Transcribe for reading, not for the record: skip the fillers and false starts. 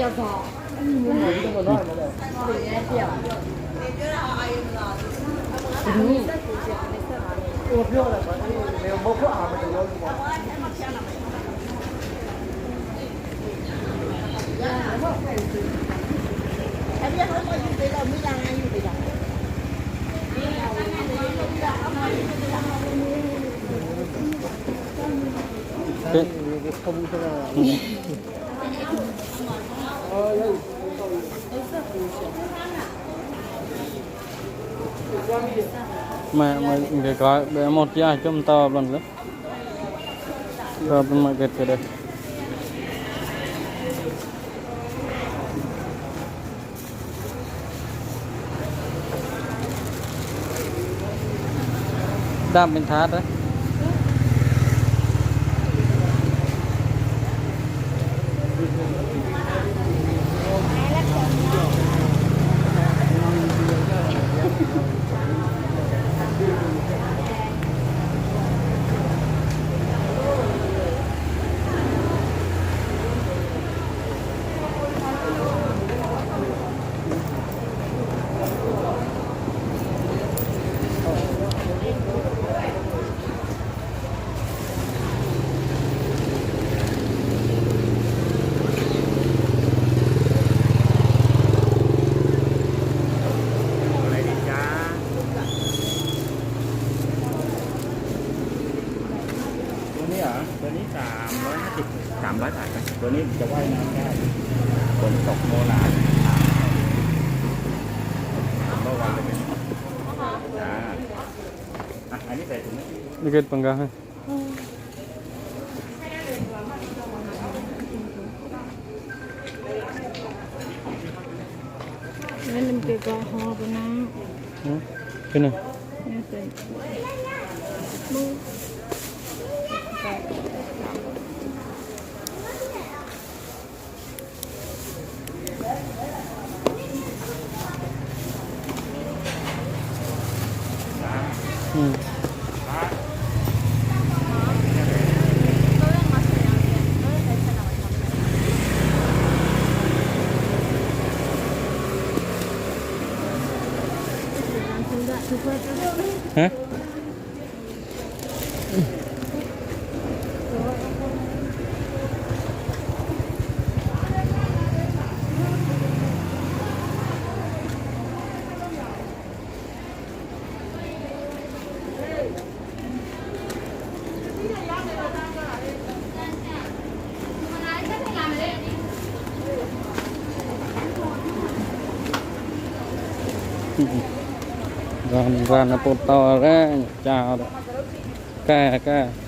เดียวพอโอ้เพื่อนอะไรบ้างเดี๋ยวบอกว่ามันจะร้อนกว่าไอ้เบี้ยเขาก็อยู่ไปเราไม่ยังไงอยู่ไปยังเป็นขบุตระmà cái coi để một giá chúng ta lần nữa rồi bên ngoài cái đây đam bên thát đấyตัวนี้350 300 บาทครับตัวนี้จะว่ายน้ำได้ฝนตกโมลาเมื่อวานเลยเป็นจ้าอันนี้ใส่ถุงไหม dikit penggah Nên cái có ho của nó cái này hả Ran nó bột to ra chào ca ca